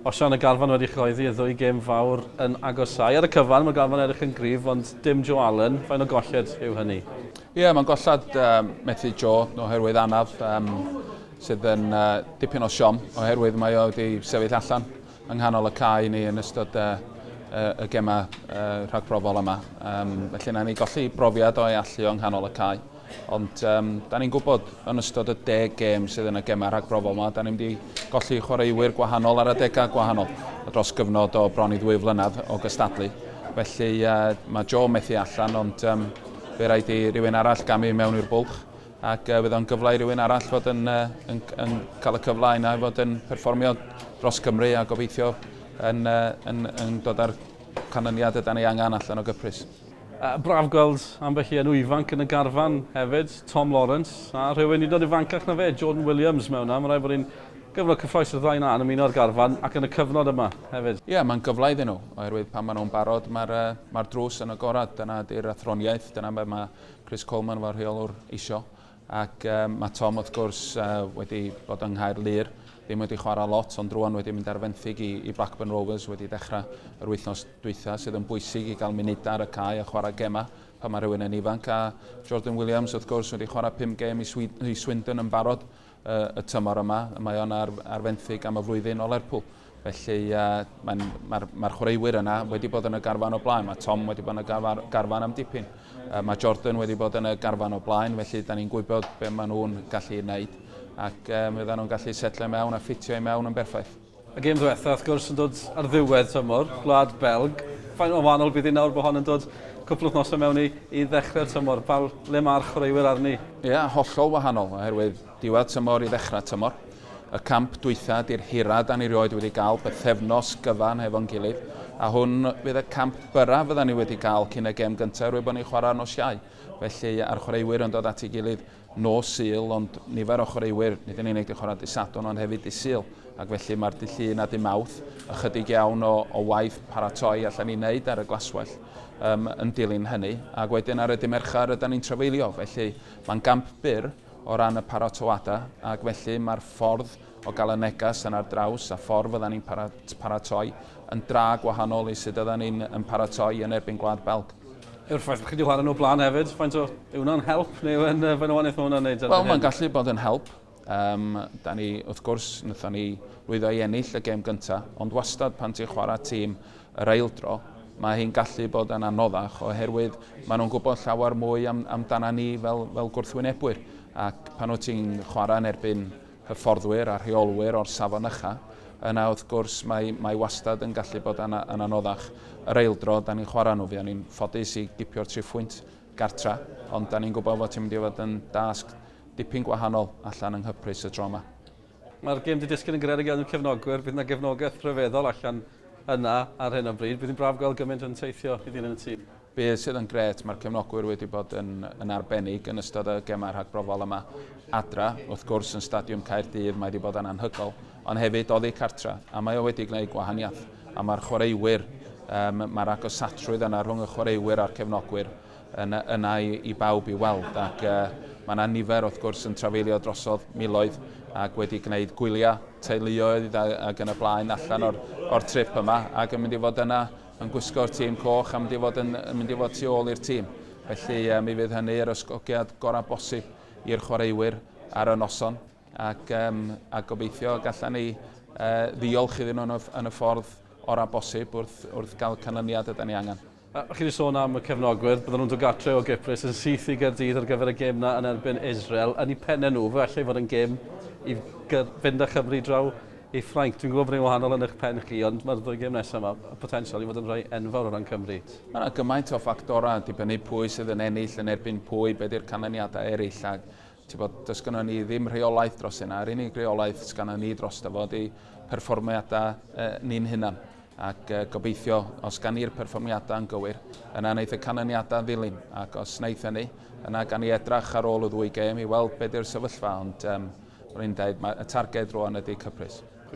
Osian, y garfan wedi chyhoeddi y ddwy gêm fawr yn agosau. Ar y cyfan, mae'r garfan edrych yn gryf, ond dim Joe Allen. Faint o golled yw hynny? Ie, yeah, mae'n gollad methu Joe oherwydd anaf, sydd yn dipyn o siom, oherwydd mae o wedi sefyll allan yng nghanol y cae ni yn ystod y gemau rhagbrofol yma. Felly na ni golli brofiad o'i allu o yng nghanol y cae. Ond da ni'n gwybod yn ystod y 10 gêm sydd yn y gemau rhagbrofol yma, da ni'n mynd i golli chwaraewyr gwahanol ar adegau gwahanol dros gyfnod o bron i 2 flynedd o gystadlu. Felly mae Joe methu allan, ond fe rhaid i rywun arall gamu mewn i'r bwlch ac fydd o'n gyfle i rywun arall fod yn, yn, yn cael y cyfle yna i fod yn perfformio dros Gymru a gobeithio yn, yn, yn dod â'r canlyniad ydan ni angen allan o Gyprus. Braf gweld ambell i enw ifanc yn y garfan hefyd, Tom Lawrence, a rhywun hyd yn oed ifancach na fe, Jordan Williams mewn 'na. Mae'n rhaid bod hi'n gyfnod cyffroes i'r ddau 'na yn ymuno â'r garfan ac yn y cyfnod yma hefyd. Ie, mae'n gyfle iddyn nhw, oherwydd pan maen nhw'n barod, mae'r mae'r drws yn agored. Dyna ydy'r athroniaeth, dyna be mae Chris Coleman fel rheolwr isio. Ac mae Tom wrth gwrs wedi bod yng Nghaerlŷr, ddim wedi chwarae lot, ond rwan wedi mynd ar fenthyg i, i Blackburn Rovers, wedi dechrau yr wythnos dwytha, sydd yn bwysig i gael munudau ar y cae a chwarae gemau pan mae rhywun yn ifanc. A Jordan Williams wrth gwrs wedi chwarae 5 gêm i, i Swindon yn barod y tymor yma. Mae o'n ar, ar fenthyg am y flwyddyn o Lerpwl. Felly uh, mae'r mae, mae chwaraewyr yna wedi bod yn y garfan o blaen. Mae Tom wedi bod yn y garfan, garfan am dipyn. Mae Jordan wedi bod yn y garfan o blaen, felly da ni'n gwybod be maen nhw'n gallu ei wneud. Ac fyddan nhw'n gallu setlo i mewn a ffitio i mewn yn berffaith. Y gêm ddiwetha, wrth gwrs, yn dod ar ddiwedd tymor, Gwlad Belg. Faint o wahanol bydd hi nawr bod hon yn dod cwpl wythnosau mewn i, i ddechrau'r tymor? Pa le mae'r chwaraewyr arni? Ie, yeah, hollol wahanol, oherwydd diwedd tymor i ddechrau tymor. Y camp dwytha 'di'r hira 'dan ni rioed wedi gael, pythefnos gyfan hefo'n gilydd, a hwn fydd y camp byrra fyddan ni wedi gael cyn y gêm gynta oherwydd bod ni'n chwarae nos Iau. Felly, a'r chwaraewyr yn dod at ei gilydd nos Sul, ond nifer o chwaraewyr, nid yn unig 'di chwarae dydd Sadwrn ond hefyd dydd Sul, ac felly mae'r dydd Llun a dydd Mawrth ychydig iawn o, o waith paratoi allan ni wneud ar y glaswellt um, yn dilyn hynny, ac wedyn ar y dydd Mercher rydan ni'n trafeilio, felly mae'n gamp byr, o ran y paratoadau, ac felly mae'r ffordd o gael y neges yn ar draws a ffordd fyddan ni'n paratoi yn dra gwahanol i sut oeddan ni'n yn paratoi yn erbyn Gwlad Belg. Yw'r ffaith bod chi wedi chwarae nhw blaen hefyd, faint o, yw hwnna'n help neu yw e'n, faint o wahaniaeth mae hwnna'n neud? Wel, mae'n gallu bod yn help. Um, da ni, wrth gwrs, wnaethon ni lwyddo i ennill y gêm gyntaf, ond wastad pan ti'n chwarae tîm yr eildro, mae hi'n gallu bod yn anoddach oherwydd maen nhw'n gwybod llawer mwy am, amdana ni fel, fel gwrthwynebwyr. Ac pan wyt ti'n chwarae yn erbyn hyfforddwyr a rheolwyr o'r safon ycha, yna wrth gwrs mae, mae wastad yn gallu bod yn, yn anoddach. Yr eildro, da ni'n chwarae nhw, fuon ni'n ffodus i gipio'r triphwynt gartra, ond da ni'n gwybod fod ti'n mynd i fod yn dasg dipyn gwahanol allan yng Nghyprus y tro yma. Mae'r gêm 'di disgyn yn garedig iawn i'r cefnogwyr, bydd 'na gefnogaeth rhyfeddol allan yna ar hyn o bryd. Bydd hi'n braf gweld gymaint yn teithio i ddilyn y tîm. Be sydd yn grêt, mae'r cefnogwyr wedi bod yn, yn arbennig yn ystod y gemau rhagbrofol yma adra. Wrth gwrs, yn Stadiwm Caerdydd mae wedi bod yn anhygoel, ond hefyd oddi cartra, a mae o wedi gwneud gwahaniaeth. A mae'r chwaraewyr, um, mae'r agosatrwydd yna rhwng y chwaraewyr a'r cefnogwyr yn, yna i, i bawb i weld ac uh, mae yna nifer wrth gwrs yn trafeilio drosodd miloedd ac wedi gwneud gwyliau teuluoedd ac yn y blaen allan o'r, or trip yma ac yn mynd i fod yna yn gwisgo'r tîm coch a mynd i fod yn, yn mynd i fod tu ôl i'r tîm. Felly mi fydd hynny yr ysgogiad gorau bosib i'r chwaraewyr ar y noson ac, um, a gobeithio gallan ni ddiolch iddyn nhw yn y, yn y ffordd orau bosib wrth, wrth gael canlyniad ydan ni angen. Chi wedi sôn am y cefnogwyr, bydden nhw'n dod gartre o Gyprus yn syth i Gaerdydd ar gyfer y gêm 'na yn erbyn Israel. Yn eu pennau nhw, fe allai fod yn gêm i fynd â Chymru draw i Ffrainc. Dwi'n gwybod bod hi'n wahanol yn eich pen chi, ond mae'r ddwy gêm nesaf yma, y potensial i fod yn rhai enfawr o ran Cymru. Mae yna gymaint o ffactorau, dibynnu pwy sydd yn ennill yn erbyn pwy, be di'r canlyniadau eraill, a ti'n does gynnon ni ddim rheolaeth dros hynna. Yr unig reolaeth sgynnon ni drosto fo ydy perfformiadau ni'n hunan. Ac gobeithio, os gan ni'r perfformiadau yn gywir, yna wneith y canlyniadau ddilyn. Ac os wneith hynny, yna gan ni edrach ar ôl y ddwy gêm i weld be di'r sefyllfa. Ond um, rwy'n dweud, mae, y targed rwan ydy Cyprus.